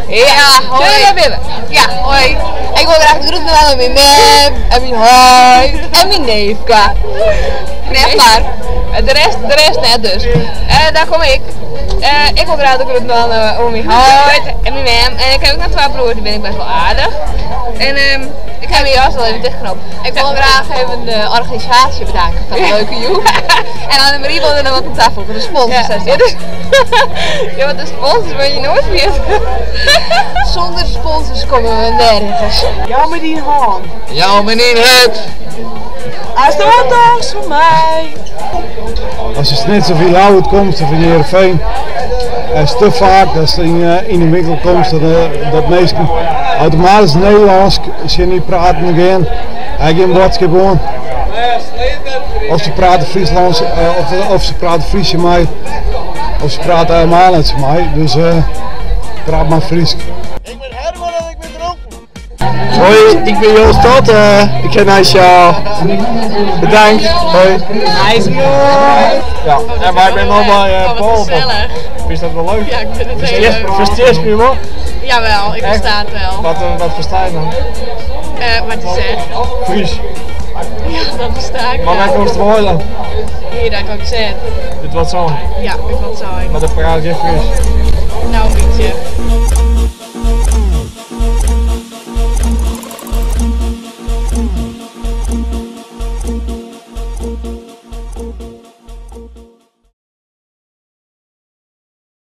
Ja, hoi. Dêr binne we. Ja, hoi. Ik wol graach de groeten dwaan oan myn mem en myn heit en myn neefke. Net mar. De rest, de rest net dus. Dan kom ik. Ik wol graach de groeten dwaan oan myn heit en myn mem. En ik ha ek noch twa broers, dy binne ek best wol aardich. En ik ha myn jas al even tichtknoopt. Ik wol graach even de organisaasje bedanke foar de leuke jûn. En Annemarie wol der noch wat oan tafoege, de sponsors en sa. Ja, want de sponsors moatte je noait ferjitte. Sûnder sponsors komme we nergens. Jou my dyn hân. Jou my dyn hert. Ast oan tochtst fan my. As je Snits of yn Ljouwert komst of yn Heerenveen, is te faak datst yn in winkel komst dat minsken automatysk Nederlânsk tsjin dy praten gean. Ha gjin boadskip oan. Of se prate Fryslânsk of se prate Frysk tsjin my of se prate helemaal net tsjin my. Dus praat mar Frysk. Ik bin Herman en ik bin dronken. Hoi, ik bin Joost Totte. Ik ha nij sjaal. Bedankt. Hoi. Ja, en wy binne no by Oh, wat Paul. gezellig. Fynst dat wol leuk? Ja, ik vind het heel leuk. Ferstearst my wol? Jawel, ik versta het wel. Wat, wat versta je dan? Wat je zegt. Fries. Ja, dat versta ik Mar wêr wel. komst wei dan? Hier, daar kan ik zeggen. Ut Wâldsein. Ja, út Wâldsein. Mar dêr praat gjin Fries. Nou, in bytsje.